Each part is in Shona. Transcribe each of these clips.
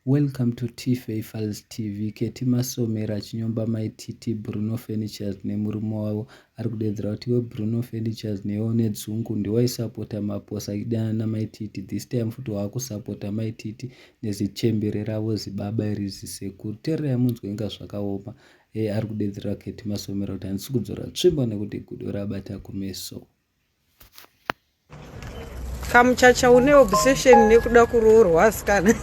Welcome to Tfa Files TV. Ketty Masomera achinyomba Mai TT Bruno Furnitures nemurume wavo. Ari kudedzera kuti iwe Bruno Furnitures newe une dzungu, ndiwaisapota Maposa achidana naMai TT. This time futi waakusapota Mai TT nezichembere ravo, zibaba iri, zisekuru. Teererai munzwe, inga zvakaoma. Ari kudedzera Ketty Masomera kuti handisi kudzora tsvimbo nekuti gudo rabata kumeso. Kamuchacha, une obsession nekuda kuroorwa, asikana.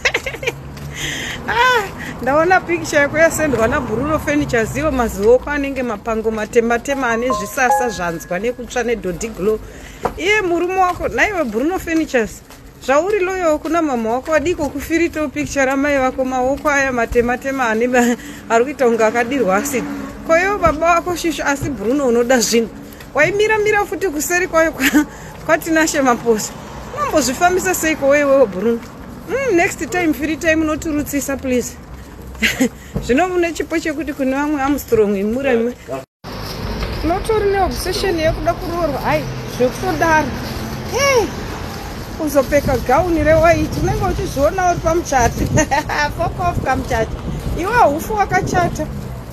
Ah, ndaona picture yako yasendwa naBruno Furnitures, iwo mazioko anenge mapango matematema ane zvisasa zvanzwa nekutsva nedhodhi glow. Iye murume wako naiwe Bruno Furnitures, zvauri loyal kuna mama wako, wadiko kufiritawo picture ramai vako, maoko aya matematema ane ari kuita kunge akadirwa acid. Koiwo baba wako shushu. Asi Bruno, unoda zvinhu, waimiramira futi kuseri kwayo kwaTinashe Maposa. Unombozvifambisa seiko weiwewo Bruno? Next time firitai munotirutsisa, please. Zvino mune chipo chekuti kune vamwe Armstrong imuremi unotori neobsession yekuda kuroorwa. Ai, zvekutodaro. Hey, kuzopfeka gauni rewhite, unenge uchizviona uri pamuchato. Fuck off, kamuchato. Iwe haufi wakachata.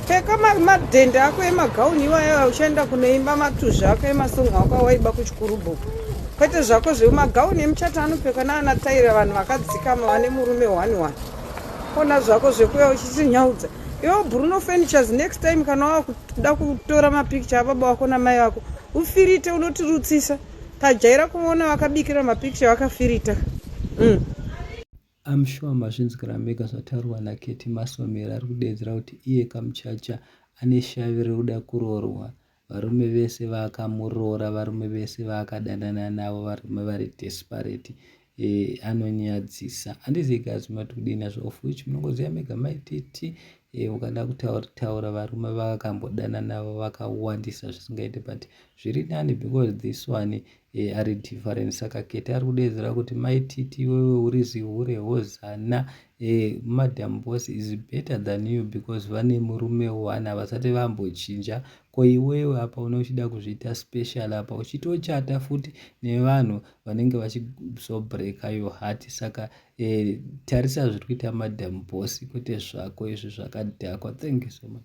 Pfeka madhende ako emagauni iwayo, uchienda kunoimba matuzvi ako emasongo ako awaiba kuchikurubhuku, kwete zvako zvemagauni emuchato anopfekwa naana taira, vanhu vakadzikama vane murume one one. Kona zvako zvekuya uchitinyaudza iwe Bruno Furnitures. Next time kana wakuda kutora mapicture ababa vako namai vako, ufirite, unotirutsisa. Tajaira kuona vakabikira mapicture vakafirita. I'm sure mazvinzwira mega zvataurwa naKetty Masomera. Ari kudedzera kuti iye kamuchacha ane shavi rekuda kuroorwa. Varume vese vaakamuroora, varume vese vaakadanana navo, varume vari desperate. Anonyadzisa. Handizivi guys, mati kudini nazvo? Of which munongoziva mega Mai TT. Ukada kutaura varume vakambodana navo vakawandisa zvisingaite, but zviri nani because this one ari different. Saka Ketty ari kudedzera kuti Mai TT, iwewe uri zihure hozana. Madam Boss is better than you because vane murume one, havasati vambochinja. Ko iwewe apa une uchida kuzviita special, apa uchitochata futi nevanhu vanenge vachizobreaka your heart. Saka tarisa zviri kuita Madam Boss, kwete zvako izvi zvakadhakwa. Thank you so much.